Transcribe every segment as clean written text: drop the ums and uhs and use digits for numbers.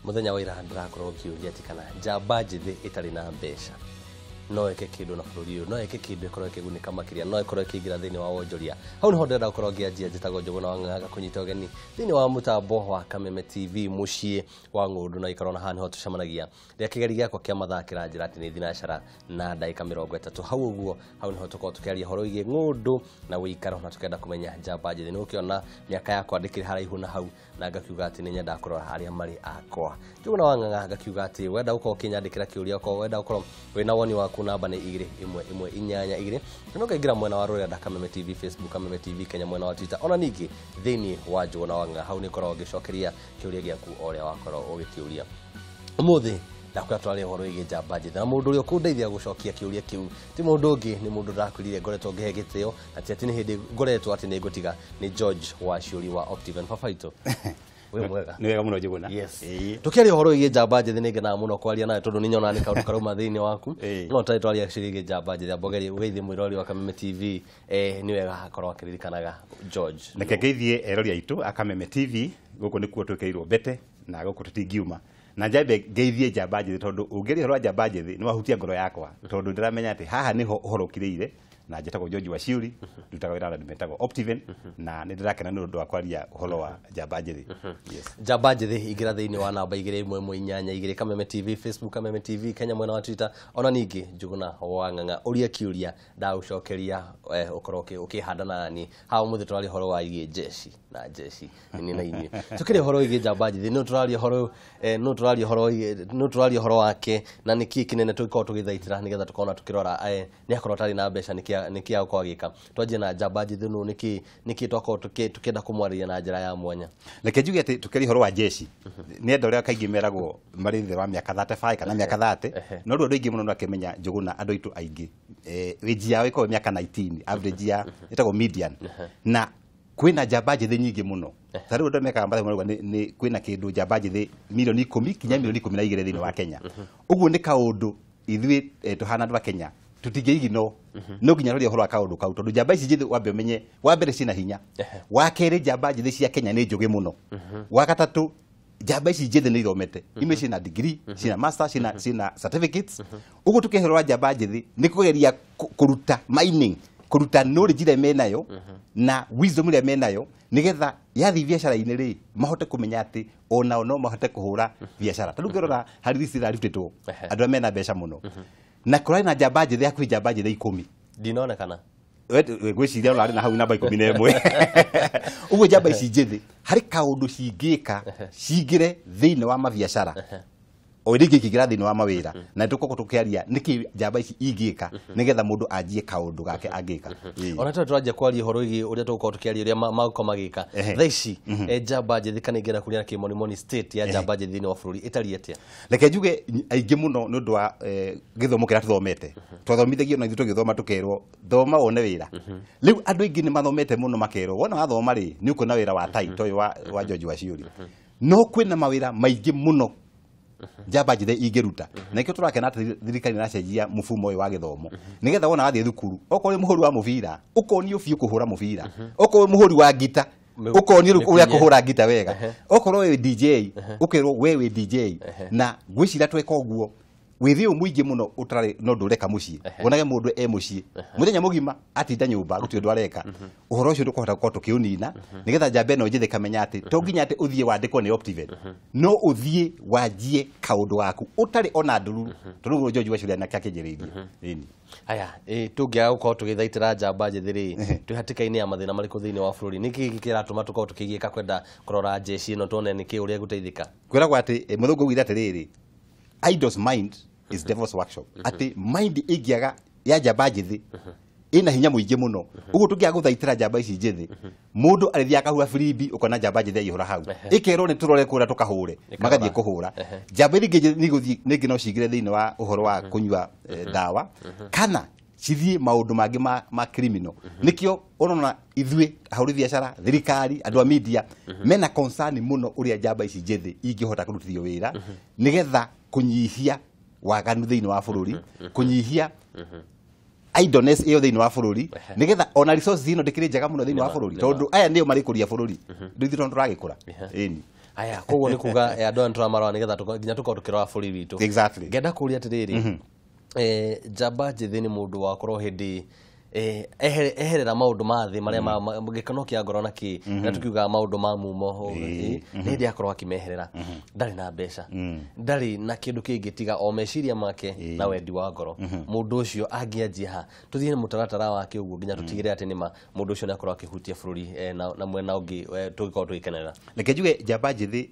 Muthenya wa ira ndĩrakorwo ngĩũria atĩ kana njamba njĩthĩ ĩtarĩ na mbeca no ĩke kĩndũ na bũrũri ũyũ, no ĩke kĩndũ ĩkorwo ĩkĩgunĩka makĩria, no ĩkorwo ĩkĩingĩra thĩinĩ wa wonjoria. Hau nĩho ndĩrenda gũkorwo ngĩanjia. Njĩtagwo Njũgũna wa Ng'ang'a, kũnyita ũgeni thĩinĩ wa mũtambo wa Kameme TV, mũciĩ wa ng'ũndũ, na ikorwo na haha nĩho tũcemanagia rĩrĩa kĩgeri gĩakwa kĩa mathaa kĩranjĩra atĩ nĩ thinacara na ndagĩka 30. Hau ũguo, hau nĩho tũkorwo tũkĩaria ũhoro wĩgiĩ ng'ũndũ na ũikaro, na tũkenda kũmenya njamba njĩthĩ. Nĩ ũkĩona mĩaka yakwa ndĩkĩrĩ haraihu na hau, na ngakiuga atĩ nĩ nyendaga kũrora arĩa marĩ akwa. Njũgũna wa Ng'ang'a ngakiuga atĩ wenda gũkorwo ũkĩnyandĩkĩra kĩũria, okorwo wenda gũkorwo wĩna woni waku, namba nĩ 21182, na ũkaingĩra mwena wa rũrenda Kameme TV Facebook, Kameme TV Kenya mwena wa Twitter, ona ningĩ thĩinĩ wa Njũgũna wa Ng'ang'a. Hau nĩ ũkoragwo ngĩcokeria kĩũria gĩaku o ũrĩa wakorwo ũgĩkĩũria. Ũmũthĩ ndakwĩra twaria ũhoro wĩgiĩ njamba njĩthĩ, na mũndũ ũrĩa ũkũndeithia gũcokia kĩũria kĩu ti mũndũ ũngĩ, nĩ mũndũ ndakwĩrire ngoretwo ngĩhe gĩtĩo, na ti atĩ nĩ hĩndĩ ngoretwo atĩ nĩ ngũtiga, nĩ George Waciũri wa Optiven. Baba witũ, wĩ mwega? Nĩ wega mũno, Njũgũna. Yes. Ĩĩ. Tũkĩaria ũhoro wĩgiĩ njamba njĩthĩ, nĩ ngenaga mũno kwaria nawe tondũ nĩ nyonaga nĩ kaũndũ karauma thĩinĩ waku. No tũtarĩ twaria ciĩgiĩ njamba njĩthĩ, amba ũgeithie mwĩrori wa Kameme TV. Nĩ wega akorwo akĩririkanaga George. Reke ngeithie erori aitũ a Kameme TV. Gũkũ nĩkuo twĩkĩrĩirwo mbete na gũkũ tũtingiuma na njambe ngeithie njamba njĩthĩ, tondũ ũngĩaria ũhoro wa njamba njĩthĩ nĩ wahutia ngoro yakwa, tondũ ndĩramenya atĩ haha nĩho ũhoro ũkirĩire. Na njĩtagwo George Waciuri, ndutaga wĩra na andũ metagwo Optiven, na nĩ ndĩrakena nĩ ũndũ wa kwaria ũhoro wa njamba njĩthĩ. Yes. Njamba njĩthĩ, ingĩra thĩinĩ wa namba 21182, Kameme TV Facebook, Kameme TV Kenya mwena wa Twitter, ona ningĩ Njũgũna wa Ng'ang'a, ũria kĩũria ndagũcokeria, ũkorwo ũkĩhanda na niĩ haha. Ũmũthĩ tũraria ũhoro wa igiĩ jeshi na jeshi nĩ na inyuĩ. Tũkĩria ũhoro wĩgiĩ njamba njĩthĩ, no tũraria ũhoro no tũraria ũhoro no tũraria ũhoro wake, na nĩkĩ kĩnene tũgĩkorwo tũgĩthaitĩra nĩgetha tũkorwo na tũkĩrora nĩ akorwo atarĩ na mbeca, nĩkĩ agũkorwo agĩka. Twanjie na njamba njĩthĩ nũ, nĩkĩ twakorwo tũkĩenda kũmwarĩria na njĩra ya mwanya? Reke njuge atĩ tũkĩaria ũhoro wa jeshi nĩ andũ arĩa kaingĩ meragwo marĩ thĩ wa mĩaka 35 kana mĩaka 30, no rĩu andũ aingĩ mũno nĩmakĩmenya, Njũgũna, andũ aitũ aingĩ age yao ĩkoragwo mĩaka 19, average ya ĩtagwo median, na kwĩna njamba njĩthĩ nyingĩ mũno. Ta rĩu andũ mekaga mathabu marauga nĩ kwĩna kĩndũ njamba njĩthĩ mirioni 10 kinya mirioni 12 thĩinĩ wa Kenya. Ũguo nĩ kaũndũ ithuĩ tũhana andũ a Kenya tũtingĩigino, no nginya tũrie ũhoro wa kaũndũ kau, tondũ njamba ici njĩthĩ, wambe ũmenye, wa mbere ciĩna hinya, wa kerĩ njamba njĩthĩ cia Kenya nĩ njũgĩ mũno, wa gatatũ njamba ici njĩthĩ nĩ ithomete, imwe ciĩna degree, ciĩna master, ciĩna certificates. Ũguo tũkĩhũra wa njamba njĩthĩ nĩ kũgeria kũruta mining, kũruta knowledge ĩrĩa menayo na wisdom ĩrĩa menayo, nĩgetha yathiĩ biacara-inĩ rĩ, mahote kũmenya atĩ onao no mahote kũhũra biacara. Ta rĩu ũngĩrora harĩ list ĩrarutĩtwo andũ arĩa mena mbeca mũno, na kũrarĩ na njamba njĩthĩ hakuhĩ njamba njĩthĩ 10. Ndinonekana. Ngwĩciria ũrarĩ na hau namba 11. Ũguo njamba ici njĩthĩ harĩ kaũndũ cingĩka cingĩre thĩinĩ wa mabiacara o rĩngĩ ikĩingĩra thĩinĩ wa mawĩra, na nĩtũkorwo tũkĩaria nĩkĩ njamba ici ingĩka nĩgetha mũndũ anjie kaũndũ gake angĩka. Ĩĩ. Ona tũrĩ tũranjia kwaria ũhoro wĩgiĩ ũrĩa tũgũkorwo tũkĩaria ũrĩa magũkorwo magĩka thaa ici, njamba njĩthĩ, kana ingĩenda kũria na kĩmonimoni, state ya njamba njĩthĩ thĩinĩ wa bũrũri ĩtariĩ atĩa? Reke njuge aingĩ mũno nĩ ũndũ wa gĩthomo kĩrĩa tũthomete, twathomithagio na ithuĩ tũgĩthoma tũkerwo thoma wone wĩra. Rĩu andũ aingĩ nĩ mathomete mũno, makerwo wona wathoma rĩ, nĩ ũkuona wĩra wa tai ta ũyũ wa George Waciũri. No kwĩna mawĩra maingĩ mũno njamba njĩthĩ ingĩruta, na nĩkĩo tũrakena atĩ thirikari nĩracenjia mũfumo ũyũ wa gĩthomo, nĩgetha wona wathiĩ thukuru, okorwo wĩ mũhũri wa mũbira ũkonio biũ kũhũra mũbira, okorwo wĩ mũhũri wa ngita ũkonio rĩu ũrĩa mĩkunye. Kũhũra ngita wega, okorwo wĩ DJ ũkerwo we wĩ DJ. Na ngwĩciria tweka ũguo, wĩthĩ ũyũ mũingĩ mũno ũtarĩ na ũndũ ũreka mũciĩ, wonage mũndũ e mũciĩ mũthenya mũgima atinda nyũmba gũtirĩ ũndũ areka, ũhoro ũcio ndũkũhota gũkorwo tũkĩũnina, nĩgetha njamba ĩno njĩthĩ kamenya atĩ to nginya atĩ ũthiĩ wandĩkwo nĩ Optiven, no ũthiĩ wanjie kaũndũ gaku ũtarĩ ona ndururu, tondũ ũguo George Waciũria nake akĩnjĩrĩirie. Ĩni. Aya, tũngĩaga gũkorwo tũgĩthaitĩra njamba njĩthĩ rĩ, twĩ hatĩka-inĩ ya mathĩna marĩkũ thĩinĩ wa bũrũri? Nĩkĩ kĩratũma tũkorwo tũkĩgiĩka kwenda kũrora jeshi ĩno tuone nĩkĩ ũrĩa ĩgũteithĩka? Kwĩragwo atĩ mũthũngũ augire atĩrĩrĩ, "Idle mind is devil's workshop," atĩ mind ĩngĩaga ya njamba njĩthĩ ĩna hinya mũingĩ mũno. Ũguo tũngĩaga gũthaitĩra njamba ici njĩthĩ, mũndũ arĩthiaga akahura birimbi, ũkona njamba njĩthĩ yaihũra hau, ĩkerwo nĩ tũrore kũrĩa tũkahũre, magathiĩ kũhũra. Njamba iria ingĩ nĩ igũthiĩ rĩngĩ no cingĩre thĩinĩ wa ũhoro wa kũnyua ndawa kana cithiĩ maũndũ mangĩ ma criminal. Nĩkĩo ũrona ithuĩ ahũri biacara, thirikari, andũ a media mena concern mũno ũrĩa njamba ici njĩthĩ ingĩhota kũrutithio wĩra, nĩgetha kũnyihia waganu thĩinĩ wa bũrũri, kũnyihia idleness ĩyo thĩinĩ wa bũrũri, nĩgetha ona resources ĩno ndĩkĩrĩ njega mũno thĩinĩ wa bũrũri, tondũ aya nĩo marĩkũria bũrũri, rĩu ithuĩ tondũ tũragĩkũra. Ĩni. Aya, koguo nĩ kuga andũ aya nĩtũramarora nĩgetha nginya tũkorwo tũkĩrora bũrũri witũ. Exactly. Ngenda kũũria atĩrĩrĩ, njamba njĩthĩ nĩ mũndũ wakorwo hĩndĩ eherera maũndũ ma thĩ marĩa gĩkeno kĩa ngoro na kĩ na tukiugaga maũndũ ma mumo, nĩ hĩndĩ akorwo akĩmeherera, ndarĩ na mbeca, ndarĩ na kĩndũ kĩngĩ tiga o meciria make na wendi wa ngoro. Mũndũ ũcio angĩanjia ha? Tũthiĩ na mũtaratara wake ũguo nginya tũtigĩrĩre atĩ nĩma mũndũ ũcio nĩakorwo akĩhutia bũrũri na mwena ũngĩ tũgĩkorwo tũgĩkenerera. Reke njuge njamba njĩthĩ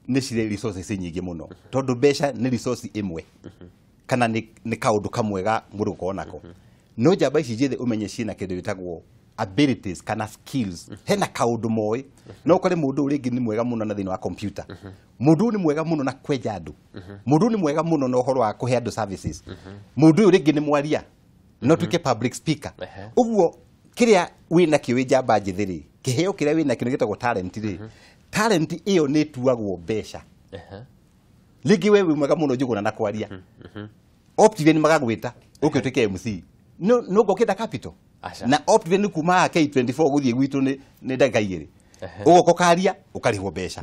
nĩ cirĩ resources nyingĩ mũno, tondũ mbeca nĩ resource ĩmwe kana nĩ kaũndũ kamwe ga mũndũ gũkorwo nako. No njamba ici njĩthĩ ũmenye ciĩna kĩndũ gĩtagwo abilities kana skills. Hena kaũndũ moĩ. No ũkore mũndũ ũyũ rĩngĩ nĩ mwega mũno na thĩinĩ wa computer, mũndũ ũyũ nĩ mwega mũno na kwenja andũ, mũndũ ũyũ nĩ mwega mũno na ũhoro wa kũhe andũ services, mũndũ ũyũ rĩngĩ nĩ mwaria, no tuĩke public speaker. Ũguo kĩrĩa wĩnakĩo wĩ njamba njĩthĩ rĩ, kĩheo kĩrĩa wĩnakĩo nĩ gĩtagwo talent rĩ, talent ĩyo nĩ ĩtuagwo mbeca. Rĩngĩ we wĩ mwega mũno Njũgũna na kwaria, Optiven magagwĩta ũke ũtuĩke MC, no ngũkĩenda capital. Na Optiven nĩ kuma K24 gũthiĩ gwitũ nĩ ndagĩka igĩrĩ, ũgoka ũkaria ũkarĩhwo mbeca.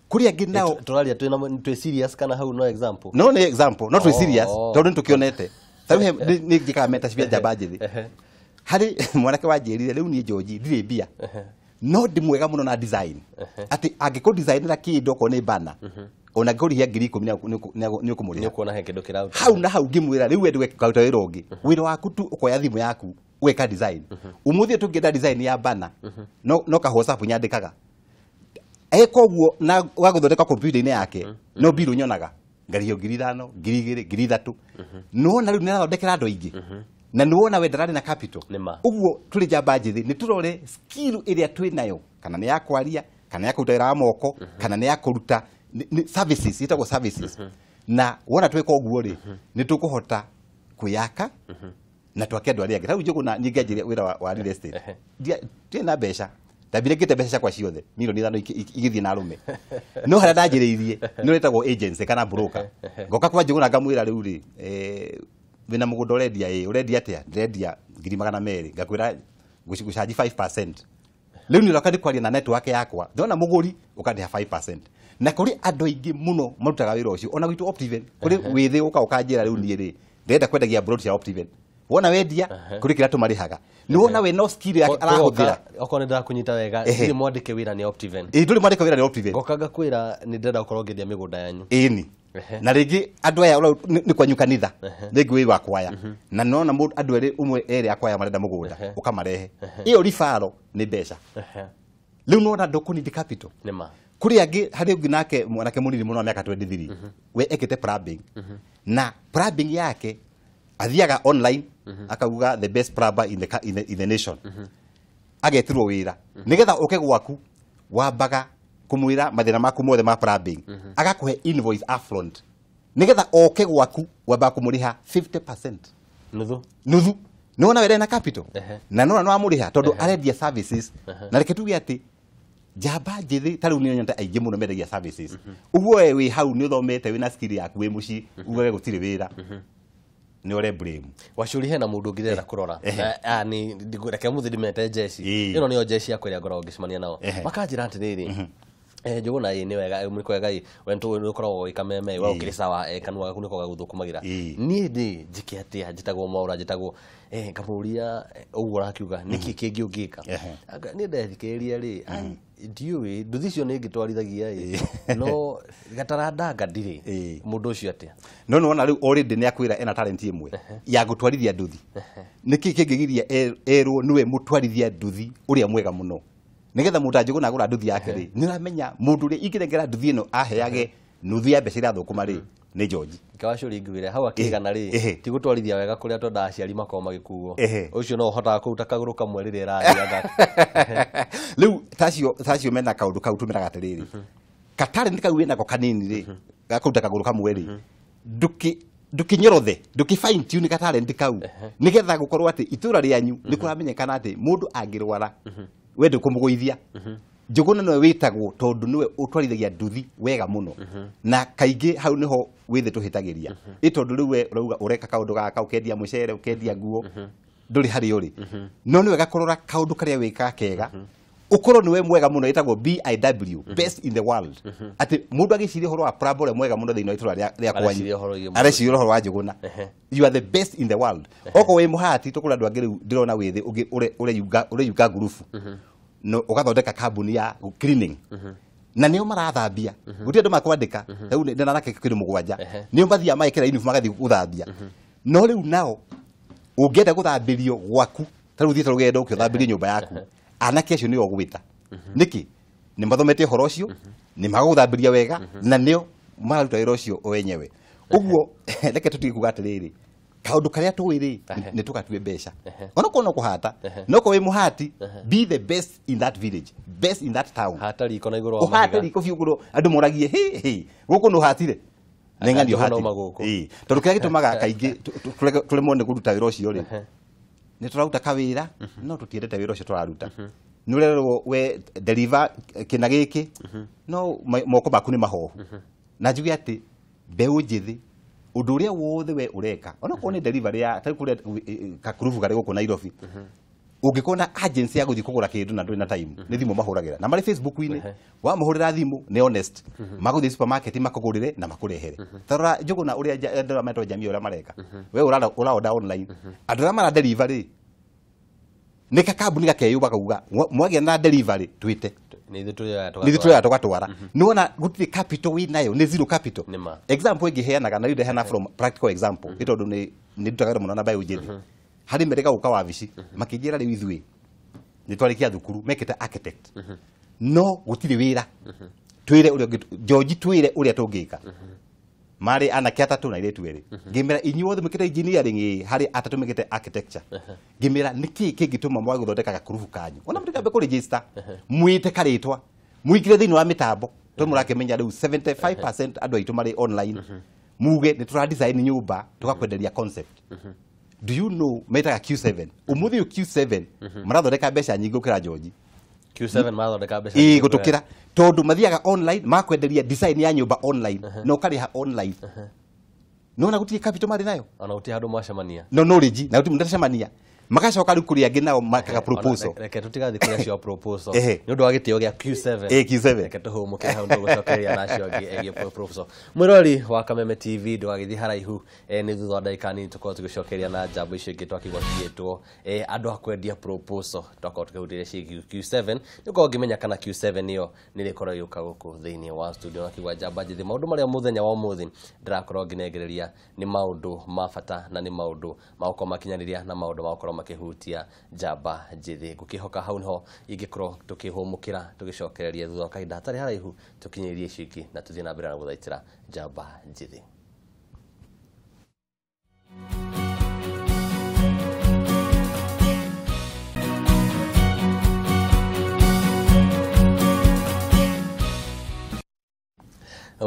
Kũrĩ angĩ nao tũraria twĩ serious kana hau no example? No nĩ example, no twĩ serious tondũ nĩ tũkĩonete. Ta rĩu nĩ njĩkaga mentorship ya njamba njĩthĩ. Harĩ mwanake wanjĩrire rĩu niĩ George ndirĩ mbia, no ndĩ mwega mũno na design, atĩ angĩkũ designera kĩndũ okorwo nĩ banner, ona angĩkũrĩhia 10,000 nĩ ũkũmũrĩha. Nĩ ũkuona he kĩndũ kĩraruta. Hau na hau ngĩmwĩra rĩu we ndũgekaruta wĩra ũngĩ, wĩra waku tu ũkoya thimũ yaku ũgeka design. Ũmũthĩ tũngĩenda design ya banner, no ka WhatsApp nyandĩkaga eka ũguo na wagũthondeka kompiuta-inĩ yake, no mbirũ nyonaga ngarĩhio 5,000, 2,000, 3,000. Nĩwona rĩu nĩarathondekera andũ aingĩ, na nĩwona we ndararĩ na capital. Ũguo tũrĩ njamba njĩthĩ nĩ tũrore skill ĩrĩa twĩ nayo, kana nĩ ya kwaria, kana ya kũruta wĩra wa moko, kana nĩ ya kũruta services, ĩtagwo services. Na wona twĩka ũguo rĩ, nĩ tũkũhota kwĩyaka na twake andũ arĩa angĩ. Rĩu Njũgũna niĩ ngĩanjĩria wĩra wa real estate, ndirĩ na mbeca, ndambire ngĩte mbeca ciakwa ciothe 5 milioni igĩthiĩ na arũme. No harĩa ndanjĩrĩirie nĩ wĩtagwo agency kana broker. Ngoka kwa Njũgũna ngamwĩra rĩu rĩ, wĩna mũgũnda ũrendia, ĩ ũrendia atĩa? Ndĩrendia 200,000. Ngakwĩra gũcanji 5%. Rĩu nĩ ũroka kwaria na network yakwa, ndona mũgũri ũkandĩha 5%. Na kũrĩ andũ aingĩ mũno marutaga wĩra ũcio, ona gwitũ Optiven kũrĩ wĩthĩ ũka ũkanjĩra rĩu niĩ rĩ ndĩrenda kwendagia broti cia Optiven. Wona wendia kũrĩ kĩrĩa tũmarĩhaga, nĩ wona we no skill yake arahũthĩra. Okorwo nĩ ndĩrakũnyita wega, ndirĩ mwandĩke wĩra nĩ Optiven. Ĩ ndũrĩ mwandĩke wĩra nĩ Optiven. Ngoka ngakwĩra nĩ ndĩrenda gũkorwo ngĩendia mĩgũnda yanyu. Ĩni. Na rĩngĩ andũ aya nĩ kwanyu kanitha, rĩngĩ wĩ wa kwaya, na nona mũndũ andũ erĩ ũmwe erĩ a kwaya marenda mũgũnda, ũkamarehe. Ĩyo referral nĩ mbeca. Rĩu nona ndũkũnidi capital. Nĩma. Kũrĩ angĩ, harĩ ũngĩ nake mwanake mũnini mũno wa mĩaka 23, we ekĩte plumbing, na plumbing yake athiaga online akauga the best plumber in the nation, agetirwo wĩra. Nĩgetha ũke gwaku wambaga kũmwĩra mathĩna maku mothe ma plumbing, agakũhe invoice upfront. Nĩgetha oke gwaku wambaga kũmũrĩha 50%. Nuthu. Nuthu. Nĩwona we na capital, na nona nĩ wamũrĩha tondũ arendia services. Na reke tuge atĩ njamba njĩthĩ ta rĩu nĩ nyonete aingĩ mũno mendagia services. Ũguo we wĩ hau nĩ ũthomete, wĩna skill yaku, wĩ mũciĩ ugage gũtirĩ wĩra, nĩ ũre blame. Wacuri, hena mũndũ ũngĩ ndĩrenda kũrora. Nĩ reke mũthĩ ndĩmete njeci. Ĩno nĩyo njeci yakwa ĩrĩa ngoragwo ngĩcemania nao. Makanjĩra atĩrĩrĩ, Njũgũna, ĩ nĩ wega, nĩ kwega, ĩ we nĩ ũkoragwo wĩ kameme, we ũkĩrĩ sawa, kanua gaku nĩko gagũthũkũmagĩra. Niĩ ndĩ njĩke atĩa? Njĩtagwo Mwaũra, njĩtagwo, ngamũria ũguo ũrakiuga nĩkĩ kĩngĩ ũngĩka? Niĩ ndethikĩrĩria rĩ, ndiũĩ nduthi icio nĩ ngĩtwarithagia ĩ, no gatarandanga ndirĩ. Mũndũ ũcio atĩa? No nĩwona rĩu already nĩ akwĩra ena talent ĩmwe ya gũtwarithia nduthi. Nĩkĩ kĩngĩgiria erwo nĩwe mũtwarithia nduthi ũrĩa mwega mũno, nĩgetha mũndũ Njũgũna agũra nduthi yake rĩ, nĩ ũramenya mũndũ ũrĩa ingĩnengera nduthi ĩno aheage nuthu ya mbeca iria thũkũma rĩ, nĩ George. Kawacũri ngwĩre hau akĩigana rĩ, ti gũtwarithia wega kũrĩa twendaga aciari makorwo magĩkuo. Ũcio no ũhotaga kũruta kagũrũ kamwe rĩrĩa ĩrathiĩ. Rĩu tacio mena kaũndũ kau tũmeraga atĩrĩrĩ, katalent kau wĩnako kanini rĩ, gakũruta kagũrũ kamwe rĩ, ndũkĩnyorothe, ndũkĩ fine tune katalent kau, nĩgetha gũkorwo atĩ itũra rĩanyu nĩ kũramenyekana atĩ mũndũ angĩrwara we ndũkũmũgũithia. Njũgũna nĩwe wĩtagwo tondũ nĩwe ũtwarithagia nduthi wega mũno. Na kaingĩ hau nĩho wĩthĩ tũhĩtagĩria, ĩ tondũ rĩu we ũrauga ũreka kaũndũ gaka, ũkendia mũcere, ũkendia nguo, ndũrĩ harĩa ũrĩ. No nĩ wega kũrora kaũndũ karĩa wĩkaga kega. Ukorwo niwe mwega muno itagwo BIW, best in the world. Ati mundu agiciria uhoro wa plumber uria mwega muno thiini wa itura ria kwanyu, areciria uhoro wa Njuguna. You are the best in the world. Oko wi muhati tukura andu angi riu ndirona withi ungi ureyunga ngurubu no ugathondeka kambuni ya cleaning na nio marathambia guti andu makwandika riu ndina nake kindu mugwanja nio mathia maikira uniform magathi guthambia. No riu nao ungienda guthambirio gwaku ta riu thiete rugendo ukithambirio nyumba yaku, anake acio nio gwita niki ni mathomete uhoro ucio, ni maguthambiria wega na nio mararuta wira ucio wenyewe. Uguo reke tutige kuga atiriri kaundu karia tuwi ri ni tukatue mbeca ona no kuhata no ko wi muhati, be the best in that village, best in that town. Hata riko na iguru wa mahiga, uhate riko biu iguru andu moragie hi hi guku no hatire neng'ani uhatire. Tondu kiria gitumaga kaingi turemwo ni kuruta wira ucio ri ni turaruta kawira no tutiendete wira ucio turaruta. Ni urerwo we deliver kina giki no moko maku ni mahohu. Na njuge ati mbeu njithi undu uria wothe we ureka ona korwo ni delivery ya ta kuria kakurubu kari guku Nairobi, ungikona agency ya guthi kugura kindu na nduri na time ni thimu mahuragira na mari Facebook-ini, wamuhurira thimu ni honest, maguthi supermarket makugurire na makurehere. Tarora Njuguna uria andũ metwo jamii uria mareka, we ura order online, andu aria mara delivery ni kakambuni gakeyuba kauga mwagia na delivery twite ni ithuĩ tũrĩa tũgatwara. Nĩwona gũtirĩ capital wĩ nayo, nĩ zero capital. Example ĩngĩ heanaga na rĩu ndeheana from practical example nĩ tondũ nĩ ndutaga wĩra mũno na mbeũ njĩthĩ. Harĩ merĩga gũka wabici makĩnjĩra rĩu ithuĩ nĩ twarĩkia thukuru mekĩte architect no gũtirĩ wĩra, twĩre ũrĩa George twĩre ũrĩa tũngĩka. Marĩ anake atatu na airĩtu erĩ. Ngĩmera inyuothe mwĩkĩte engineering, harĩ atatu mekĩte architecture. Ngĩmera nĩkĩ kĩngĩtũma mwage gũthondeka gakurubu kanyu ona mũtikambe kũ register mwĩte karĩtwa mũingĩre thĩinĩ wa mĩtambo tondũ mũrakĩmenya rĩu 75% andũ aitũ marĩ online, muge nĩ tũra design nyũmba tũgakwenderia concept. Do you know metaga Q7 ũmũthĩ ũyũ Q7 marathondeka mbeca nyingĩ gũkĩra George. Q7 marathondeka mbeca nyingĩ gũtũkĩra tondũ mathiaga online makwenderia design ya nyũmba online na ũkarĩha online. Nona gũtirĩ capital marĩ nayo ona gũtirĩ handũ mwacemania no knowledge na gũtirĩ mũndacemania magacoka rĩu kũrĩ angĩ nao makaga proposal. Reke tũtigathiĩ kũrĩ acio a proposal nĩ ũndũ wa gĩtĩo gĩa Q7. Q7 reke tũhũmũke hau tũgũcokereria na acio angĩ egiĩ proposal. Mwĩrori wa Kameme TV ndũgagĩthiĩ haraihu, nĩ thutha wa ndagĩka nini tũkorwo tũgĩcokereria na njambo icio ingĩ twakĩigua cigĩtwo andũ a kwendia proposal twakorwo tũkĩhutĩria ciĩgiĩ Q7. Nĩ ũkorwo ũngĩmenya kana Q7 ĩyo nĩ ĩrĩkorwo ĩgĩũka gũkũ thĩinĩ wa studio na kĩigua njamba njĩthĩ. Maũndũ marĩa mũthenya wa ũmũthĩ ndĩrakorwo ngĩnengereria nĩ maũndũ ma bata na nĩ maũndũ ma gũkorwo makinyanĩria na maũndũ ma gũkorwo makihutia njamba njĩthĩ. Ngũkĩhoka hau niho ingĩkorwo tũkĩhũmũkĩra tũgĩcokereria thutha wa kahinda hatarĩ haraihu tũkinyĩrie icio ingĩ na tũthiĩ na mbere na gũthaitĩra njamba njĩthĩ.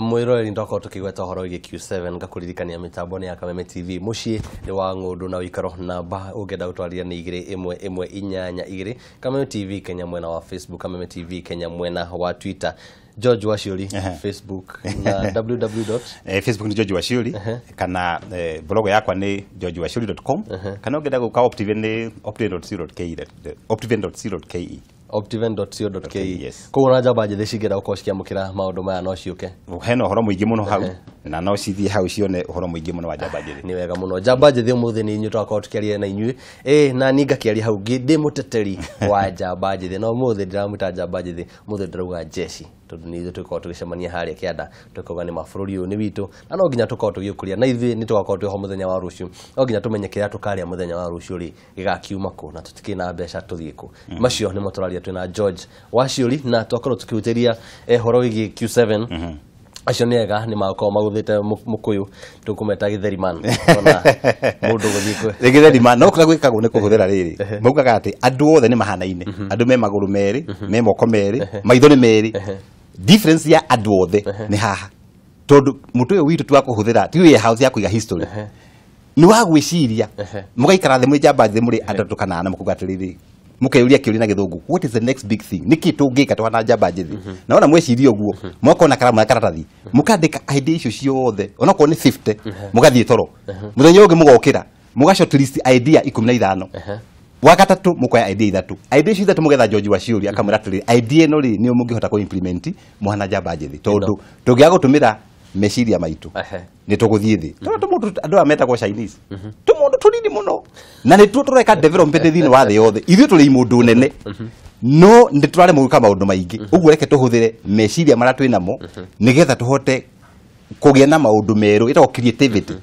Mwiroreri ndokorwo tukigweta ũhoro wĩgiĩ Q7 ngakũririkania mĩtambo nĩ ya Kameme TV mũciĩ nĩ wa ng'ũndũ na ũikaro namba ũngĩenda gũtwarĩria nĩ 2 1 1 8 2. Kameme TV Kenya mwena wa Facebook, Kameme TV Kenya mwena wa Twitter. George Wachiuri Facebook na www. Facebook ni George Wachiuri kana blog yakwa ni georgewachiuri.com kana ũngĩenda gũka Optiven ni optiven.co.ke, optiven.co.ke, optiven.co.ke. Yes. Koguo na njamba njĩthĩ cingĩenda gũkorwo cikĩamũkĩra maũndũ maya no ciũke hena ũhoro mũingĩ mũno hau na no cithiĩ hau cione ũhoro mũingĩ mũno wa njamba njĩthĩ. Nĩ wega mũno. Njamba njĩthĩ ũmũthĩ nĩ inyuĩ twakorwo tũkĩaria na inyuĩ na niĩ ngakĩaria hau ndĩ mũteteri wa njamba njĩthĩ, no ũmũthĩ ndiramwĩta njamba njĩthĩ, ũmũthĩ ndĩrauga jeshi tondũ nĩ ithuĩ tũgĩkorwo tũgĩcemania harĩa kĩanda tũkauga nĩ mabũrũri ũyũ nĩ witũ na no nginya tũkorwo tũgĩũkũria na ithuĩ nĩ tũgakorwo twĩho mũthenya wa rũciũ. No nginya tũmenye kĩrĩa tũkarĩa mũthenya wa rũciũ rĩ gĩgakiuma kũ na tũtikĩrĩ na mbeca tũthiĩ kũ. Macio nĩmo tũraria twĩna George Wachiuri na twakorwo tũkĩhutĩria ũhoro wĩgiĩ Q7. Acio nĩ ega nĩ makorwo magũthĩte mũkũyũ tũkũmeta gĩtheriman ona mũndũ gũthiĩ kwĩ gĩtheriman no kũrĩa gwĩkagwo nĩ kũhũthĩra rĩrĩ maugaga atĩ andũ othe nĩ mahanaine, andũ me magũrũ merĩ, me moko merĩ, maitho nĩ merĩ, difference ya andũ othe nĩ haha tondũ mũtwe ũyũ witũ ti wa kũhũthĩra, ti warehouse ya kũiga history, nĩ wa gwĩciria. Mũgaikara thĩ mwĩ njamba njĩthĩ mũrĩ atatũ kana ana mũkauga atĩrĩrĩ, mũkeyũria kĩũria na gĩthũngũ, what is the next big thing, nĩkĩ tũngĩka tũhana njamba njĩthĩ? Na wona mweciria ũguo mwakona karamu na karatathi mũkandĩka idea icio ciothe onakorwo nĩ 50 mũgathiĩ toro, mũthenya ũngĩ mũgokĩra mũga shortlist idea 15. Wa gatatũ mũkoya idea ithatũ, idea icio ithatũ mũgetha George Wachiuri akamwĩra atĩrĩrĩ, idea ĩno rĩ nĩyo mũngĩhota kũ implement mũhana njamba njĩthĩ, tondũ tũngĩaga gũtũmĩra meciria maitũ nĩ tũgũthiĩ thĩ. Tondũ tũmũndũ andũ aya metagwo Chinese, tũmũndũ tũnini mũno na nĩ tuo tũreka development thĩinĩ wa thĩ yothe. Ithuĩ tũrĩ imũndũ nene no nĩ tũraremwo gwĩka maũndũ maingĩ. Ũguo reke tũhũthĩre meciria marĩa twĩ namo nĩgetha tũhote kũgĩa na maũndũ merũ, ĩtagwo creativity,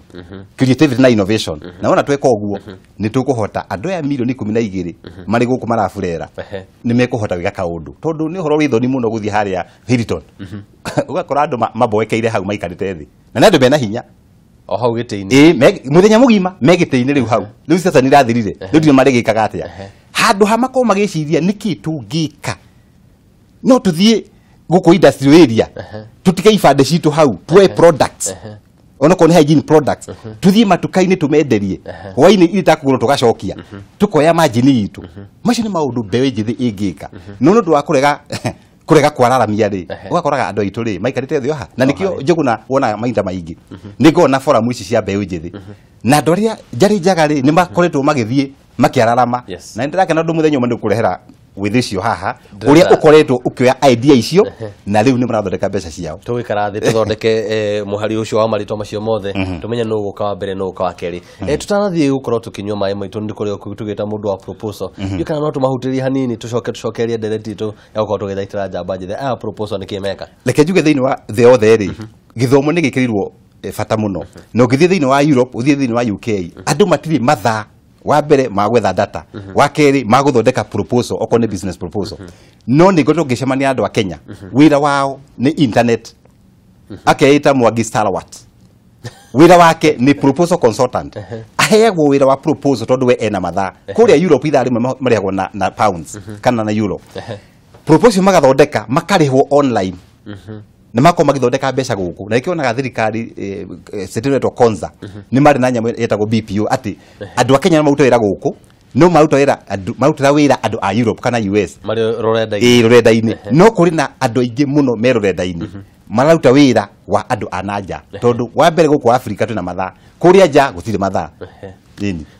creativity na innovation. Na wona tweka ũguo nĩ tũkũhota andũ aya milioni 12 marĩ gũkũ maraburera nĩ mekũhota gwĩka kaũndũ, tondũ nĩ ũhoro wĩ thoni mũno gũthiĩ harĩa Hilton ũgakora andũ maboekeire hau maikarĩte thĩ na nĩ andũ mena hinya o hau gĩtĩ-inĩ, mũthenya mũgima me gĩtĩ-inĩ rĩu hau rĩu siasa nĩ irathirire, rĩu ndio marĩgĩkaga atĩa handũ ha makorwo magĩciria nĩkĩ tũngĩka. No tũthiĩ gũkũ industrial area tutike ibande citũ hau tuoe products onokorwo nĩ hygiene products tuthiĩ matuka-inĩ tũmenderie hwainĩ irĩ takũgũrwo tũgacokia tũkoya margin itũ. Macio nĩ maũndũ mbeũ njĩthĩ ĩngĩka, no nĩ ũndũ wa kũrega kwararamia rĩ, ũgakoraga andũ aitũ rĩ maikarĩte thĩ oha. Na nĩkĩo Njũgũna wonaga mahinda maingĩ nĩ ngona forum ici cia mbeũ njĩthĩ na andũ arĩa njarĩ njaga rĩ nĩ makoretwo magĩthiĩ makĩararama. Na nĩ ndĩrakena ũndũ mũthenya ũmwe nĩ kũrehera wĩthĩ ũcio haha ũrĩa ũkoretwo ũkĩoya idea icio na rĩu nĩ marathondeka mbeca ciao. Tũgũikara thĩ tũthondeke mũhari ũcio wa marĩtwa macio mothe, tũmenye nũ ũgũka wa mbere nũ ũgũka wa kerĩ. Tũtanathiĩ gũkorwo tũkĩnyua maĩ maitũ nĩ kũrĩ tũgĩta mũndũ wa proposal, ndiũ kana no tũmahutĩrie hanini tũcoke tũcokerie ndereti itũ ya gũkorwo tũgĩthaitĩra njamba njĩthĩ. Aya proposal nĩkĩ meka? Reke njuge thĩinĩ wa thĩ yothe rĩ, gĩthomo nĩ gĩkĩrĩirwo bata mũno, na ũngĩthiĩ thĩinĩ wa Europe ũthiĩ thĩinĩ wa UK andũ matirĩ mathaa wa mbere ma gwetha data, wa kerĩ ma gũthondeka proposal okorwo nĩ business proposal. No nĩ ngoretwo ngĩcemania andũ a Kenya wĩra wao nĩ internet, akeita Mwangi Stalwart, wĩra wake nĩ proposal consultant, aheagwo wĩra wa proposal tondũ we ena mathaa. Kũrĩa Europe ithaa rĩmwe marĩhagwo na pounds kana na euro. Proposal magathondeka makarĩhwo online na makorwo magĩthondeka mbeca gũkũ. Na nĩkĩo thirikari ĩtĩrĩtwo Konza nĩ marĩ na nyamũ ĩtagwo BPO atĩ andũ a Kenya maruta wĩra gũkũ no maruta wĩra andũ marutĩra wĩra andũ a Europe kana US marĩ rũrenda-inĩ, rũrenda-inĩ. No kũrĩ na andũ aingĩ mũno me rũrenda-inĩ mararuta wĩra wa andũ a nanja, tondũ wa mbere gũkũ Afrika twĩna mathaa, kũrĩa nja gũtirĩ mathaa.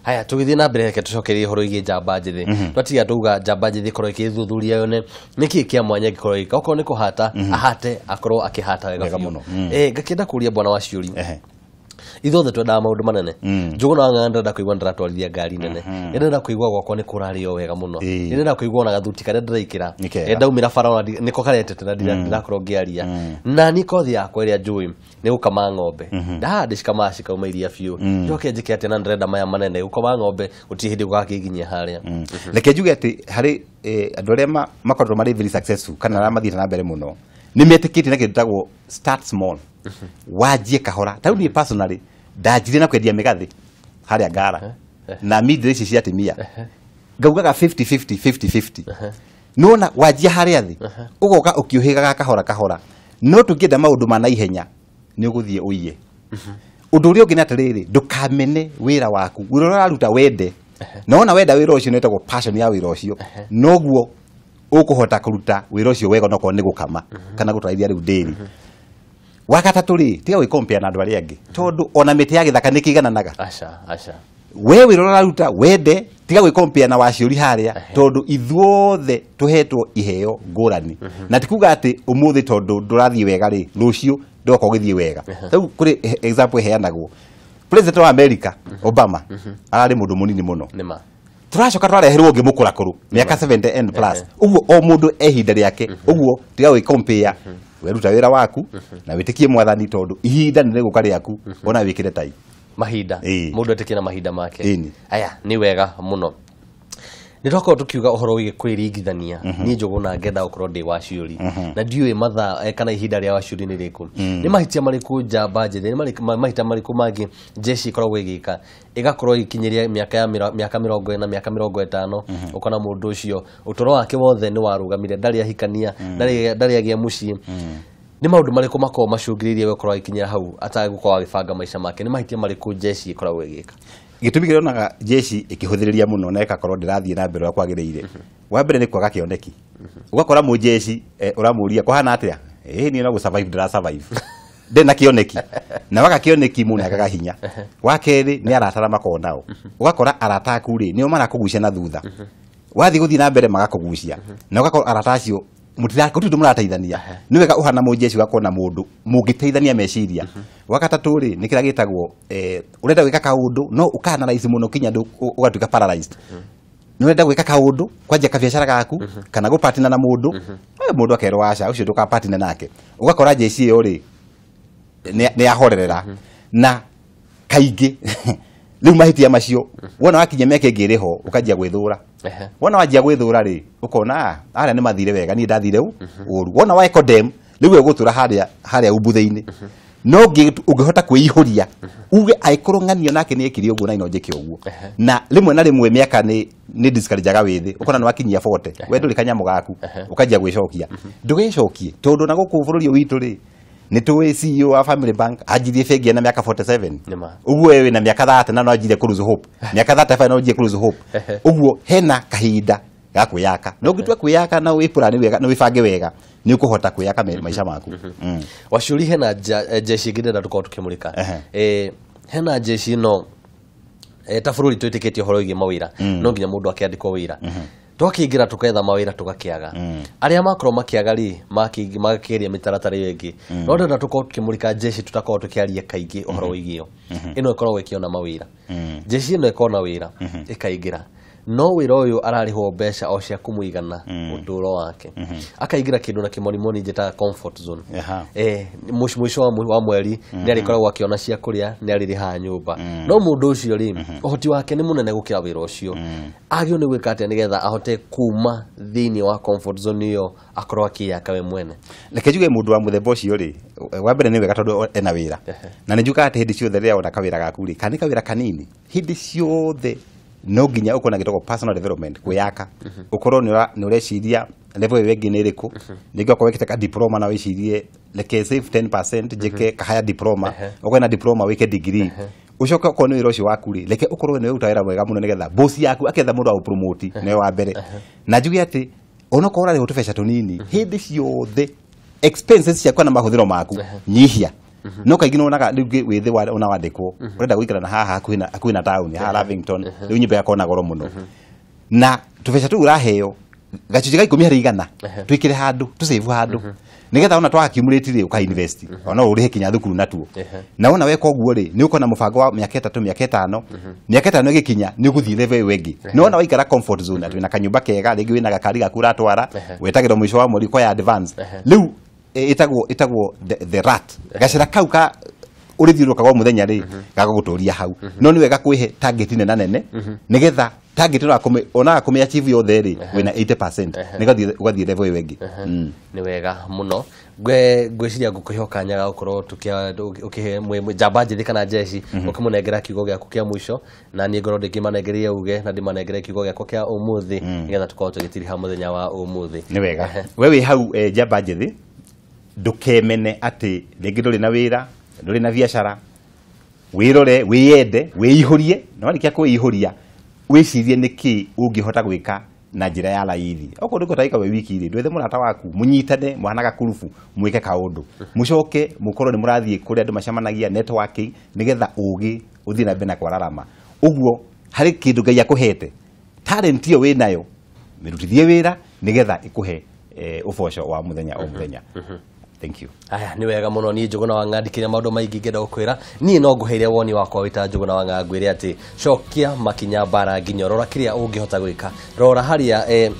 Haya, tũgĩthiĩ na mbere reke tũcokerie ũhoro wĩgiĩ njamba njĩthĩ. Twatiga tuga njamba njĩthĩ ĩkorwo ĩkĩthuthuria yone nĩkĩ kĩa mwanya ĩngĩkorwo ĩgĩka, okorwo nĩ kũhata ahate akorwo akĩhata wega biũ. Ngakĩenda kũria bwana Wachiuri, ithuothe twendaga maũndũ manene. Njũgũna wa Ng'ang'a ndĩrenda kũigua ndĩratwarithia ngari nene, ndĩrenda kũigua gwakwa nĩ kũrarĩo wega mũno, ndĩrenda kũigua ona gathuti karĩa ndĩraikĩra ndaumĩra bara ona nĩko karetetera ndirakorwo ngĩaria. Na niĩ kothi yakwa ĩrĩa njũĩ nĩ gũkama ng'ombe, ndaha ndĩcikamaga cikauma iria biũ, njoke njĩke atĩa na ndĩrenda maya manene? Gũkama ng'ombe gũtirĩ hĩndĩ gũgakĩnginyia harĩa. Reke njuge atĩ harĩ andũ arĩa makoretwo marĩ very successful kana arĩa mathiĩte na mbere mũno nĩ metĩkĩtie na kĩndũ gĩtagwo start small, wanjie kahora. Ta rĩu niĩ personally ndanjirie na kwendia mĩgathĩ harĩa Ngara na midre ici cia atumia, ngaugaga 50 50 50 50. Nona wanjia harĩa thĩ ũgoka ũkĩũhĩgaga kahora kahora, no tũngĩenda maũndũ ma naihenya nĩ ũgũthiĩ ũiye. Ũndũ ũrĩa ũngĩ nĩ atĩrĩrĩ, ndũkamene wĩra waku, wĩra ũrĩa ũraruta wende, na wona wenda wĩra ũcio nĩ wĩtagwo passion ya wĩra ũcio, noguo ũkũhota kũruta wĩra ũcio wega onokorwo nĩ gũkama kana gũtwarithia rĩu ndĩri. Wa gatatũ rĩ, tiga gwĩkompea na andũ arĩa angĩ, tondũ ona mĩtĩ ya gĩthaka nĩ kĩigananaga. Aca aca, we wĩra ũraruta wende, tiga gwĩkompea na Wachiuri harĩa, tondũ ithuothe tũhetwo iheo ngũrani. Na ti kuga atĩ ũmũthĩ tondũ ndũrathiĩ wega rĩ, rũciũ ndũgakorwo ũgĩthiĩ wega. Rĩu kũrĩ example ĩheanagwo, President wa America Obama ararĩ mũndũ mũnini mũno, tũracoka twareherwo ũngĩ mũkũrakũrũ mĩaka 70 and plus. Ũguo o mũndũ e ihinda rĩake, ũguo tiga gwĩkompea, weruta wĩra waku na wĩtĩkie mwathani, tondũ ihinda nĩ rĩgũka rĩaku ona wĩkĩre tai mahinda, mũndũ etĩkie na mahinda make. Aya, nĩ wega mũno. Nĩ twakorwo tũkiuga ũhoro wĩgiĩ kwĩringithania. Niĩ Njũgũna ngenda gũkorwo ndĩ Wachiuri na ndiũĩ mathaa kana ihinda rĩa Wachiuri nĩ rĩrĩkũ. Nĩ mahĩtia marĩkũ njamba njĩthĩ, nĩ mahĩtia marĩkũ mangĩ jeshi ĩkoragwo ĩgĩka ĩgakorwo ĩgĩkinyĩria mĩaka ya mĩaka 40, mĩaka 50, ũkona mũndũ ũcio ũtũro wake wothe nĩ warũgamire, ndarĩ ahikania, ndarĩ agĩa mũciĩ. Nĩ maũndũ marĩkũ makoragwo macũngĩrĩirie gũkorwo agĩkinyĩra hau atagũkorwo agĩbanga maica make? Nĩ mahĩtia marĩkũ jeshi ĩkoragwo ĩgĩka? Gĩtũmi kĩrĩa onaga jeshi ĩkĩhũthĩrĩria mũno na ĩgakorwo ndĩrathiĩ na mbere ũrĩa kwagĩrĩire, wa mbere nĩ kwaga kĩoneki. Ũgakora mũjeshi ũramũria kũhana atĩa, ĩĩ niĩ no gũ survive ndĩra survive. Ndĩ na kĩoneki na waga kĩoneki mũndũ nĩagaga hinya. Wa kerĩ nĩ arata arĩa makoragwo nao, ũgakora arata aku rĩ nĩo marakũgucia na thutha, wathiĩ gũthiĩ na mbere magakũgucia, na ũgakorwo arata acio gũtirĩ ũndũ mũrateithania. Nĩ wega ũhana mũjeshi ũgakorwo na mũndũ mũngĩteithania meciria. Wa gatatũ rĩ nĩ kĩrĩa gĩtagwo ũrenda gwĩka kaũndũ no ũka-analyze mũno kinya ũgatuĩka paralyzed. Nĩ ũrenda gwĩka kaũndũ, kwanjia kabiacara gaku kana gũpatina na mũndũ, mũndũ akerwo aca ũcio ndũkapatina nake, ũgakora jeshi ĩyo rĩ nĩ yahorerera. Na kaingĩ rĩu mahĩtia macio wona wakinyia mĩaka ĩngĩ ĩrĩ ho ũkanjia gwĩthũra. Wona wanjia gwĩthũra rĩ ũkona arĩa nĩ mathire wega, niĩ ndathire ũru. Wona wa condemn rĩu ũgũtũra harĩa harĩa umbuthe-inĩ. No ũngĩhota kwĩihũria uge angĩkorwo ng'anio nake nĩ ekire ũguo na ino njĩke ũguo. Na rĩmwe na rĩmwe mĩaka nĩ discourage-aga wĩthĩ, ũkona nĩ wakinyia 40 we ndũrĩ kanyamũ gaku, ũkanjia gwĩcokia. Ndũgecokie tondũ na gũkũ bũrũri ũyũ witũ rĩ nĩ tũĩ CEO wa Family Bank anjirie bengi ena mĩaka 47. Ũguo we wĩna mĩaka 30 na no anjirie kũ lose hope, mĩaka 35 no anjirie kũ lose hope. Ũguo hena kahinda ga kwĩyaka, na ũngĩtua kwĩyaka na wĩplan wega na wĩbange wega nĩ ũkũhota kwĩyaka maica maku. Waciũri, hena jeshi ĩngĩ ndĩrenda tũkorwo tũkĩmũrĩka. Hena jeshi ĩno, ta bũrũri twĩtĩkĩtie ũhoro wĩgiĩ mawĩra, no nginya mũndũ akĩandĩkwo wĩra, twakĩingĩra tũketha mawĩra tũgakĩaga. Arĩa makorwo makĩaga rĩ magakĩgeria mĩtaratara ĩyo ĩngĩ, no ndĩrenda tũkorwo tũkĩmũrĩka jeshi tũtakorwo tũkĩaria kaingĩ ũhoro wĩgiĩ ĩyo ĩno ĩkoragwo ĩkĩona mawĩra. Jeshi ĩno ĩkona wĩra ĩkaingĩra, no wĩra ũyũ ararĩhwo mbeca o cia kũmũigana ũtũũro wake, akaingĩra kĩndũ na kĩmonimoni njĩtaga comfort zone. Mũico wa mweri nĩ arĩkoragwo akĩona cia kũrĩa, nĩ arĩrĩhaga nyũmba, no mũndũ ũcio rĩ ũhoti wake nĩ mũnene gũkĩra wĩra ũcio. Agĩrĩirwo nĩ gwĩka atĩa nĩgetha ahote kuma thĩinĩ wa comfort zone ĩyo akorwo akĩyaka we mwene? Reke njuge mũndũ wa mũthemba ũcio rĩ, wa mbere nĩ wega tondũ ena wĩra, na nĩ njugaga atĩ hĩndĩ ciothe rĩrĩa wona kawĩra gaku rĩ, kana nĩ kawĩra kanini, hĩndĩ ciothe no nginya ũkorwo na gĩtagwo personal development, kwĩyaka, ũkorwo nĩ ũreciria level ĩyo ĩngĩ nĩ ĩrĩkũ. Rĩngĩ okorwo wĩkĩte ka diploma na wĩcirie reke save 10% njĩke ka higher diploma, okorwo na diploma wĩke degree, ũcoke okorwo nĩ wĩra ũcio waku rĩ, reke ũkorwo nĩ ũruta wĩra mwega mũno nĩgetha boss yaku aketha mũndũ wa gũpromote nĩwe wa mbere. Na njuge atĩ onokorwo ũrarĩhwo tũbeca tũnini, hĩndĩ ciothe expenses ciaku na mahũthĩro maku nyihia. No kaingĩ nĩwonaga rĩu wĩthĩ ona wandĩkwo ũrenda gũikara na haha hakuhĩ na taũni haha Lavington, rĩu nyũmba ĩgakorwo na goro mũno, na tũbeca tũu ũraheo gacunjĩ ga 10 harĩ igana twĩkĩre handũ, tũsave handũ, nĩgetha ona twa accumulate rĩ ũka invest, ona ũrĩhe kinya thukuru natuo. Na wona weka ũguo rĩ nĩ ũkona mũbango wa mĩaka 3, mĩaka 5, mĩaka 5 ĩgĩkinya nĩ ũgũthiĩ level ĩyo ĩngĩ. No wona waikara comfort zone atĩ wĩna kanyũmba kega, rĩngĩ wĩna gakari gaku ũratwara, wetagĩrwo mũico wa mweri ũkoya advance, rĩu ĩtagwo the rat gacĩra kau ka ũrĩthiũrũrũkaga o mũthenya rĩ gagũgũtũria hau. No nĩ wega kwĩhe target nena nene nĩgetha target ĩno onaga kũmĩ achieve yothe rĩ wĩna 80% nĩgetha ũgathiĩ level ĩyo ĩngĩ. Nĩ wega mũno, ngwĩciria ngũkũhe kanya ga gũkorwo ũkĩhe njamba njĩthĩ kana jeshi ũkĩmũnengera kiugo gĩaku kĩa mũico, na niĩ ngorwo ndĩkĩmanengeria uge na ndĩmanengere kiugo gĩakwa kĩa ũmũthĩ nĩgetha tũkorwo tũgĩtiriha mũthenya wa ũmũthĩ. Nĩ wega, we wĩ hau, njamba njĩthĩ, ndũkemene atĩ rĩngĩ ndũrĩ na wĩra, ndũrĩ na biacara. Wĩrore, wĩyende, wĩihũrie, na warĩkia kwĩihũria wĩcirie nĩkĩ ũngĩhota gwĩka na njĩra ya raithi. Okorwo ndũkũhota gwĩka wĩ wiki rĩ, ndwethe mũrata waku, mũnyitane mũhana gakurubu, mwĩke kaũndũ, mũcoke mũkorwo nĩ mũrathiĩ kũrĩa andũ macemanagia networking nĩgetha ũgĩ ũthiĩ na mbere na kwararama. Ũguo harĩ kĩndũ Ngai akũhete, talent ĩyo wĩnayo mĩrutithie wĩra nĩgetha ĩkũhe ũboco wa mũthenya o mũthenya. Thank you. Aya, nĩ wega mũno. Niĩ Njũgũna wa Ng'a ndikĩrĩ maũndũ maingĩ ingĩenda gũkwĩra. Niĩ no ngũheire woni wakwa wĩta Njũgũna wa Ng'a, ngwĩre atĩ cokia makinya mbara nginya rora kĩrĩa ũngĩhota gwĩka, rora harĩa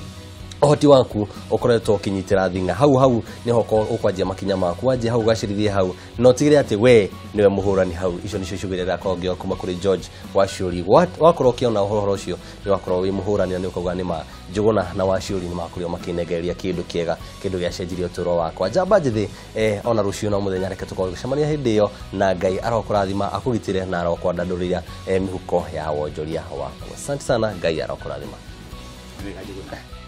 ũhoti waku ũkoretwo ũkĩnyitĩra thing'a, hau hau nĩho ũkwanjia makinya maku, wanjia hau gacĩrithie hau na ũtigĩrĩre atĩ we nĩwe mũhũrani hau. Icio nĩcio ciugo iria ndakorwo ngĩoya kuma kũrĩ George Waciũri. Wakorwo ũkĩona ũhoro ũcio nĩ wakorwo wĩ mũhũrani na nĩ ũkauga nĩ ma Njũgũna na Waciũri nĩ makorirwo makĩnengereria kĩndũ kĩega, kĩndũ gĩacenjirie ũtũũro wakwa. Njamba njĩthĩ, ona rũciũ no mũthenya, reke tũkorwo tũgĩcemania hĩndĩ ĩyo, na Ngai arokũrathima, akũgitĩre na arokwandandũrĩra mĩhuko ya wonjoria waku. Asante sana, Ngai arokũrathima. Njũgũna.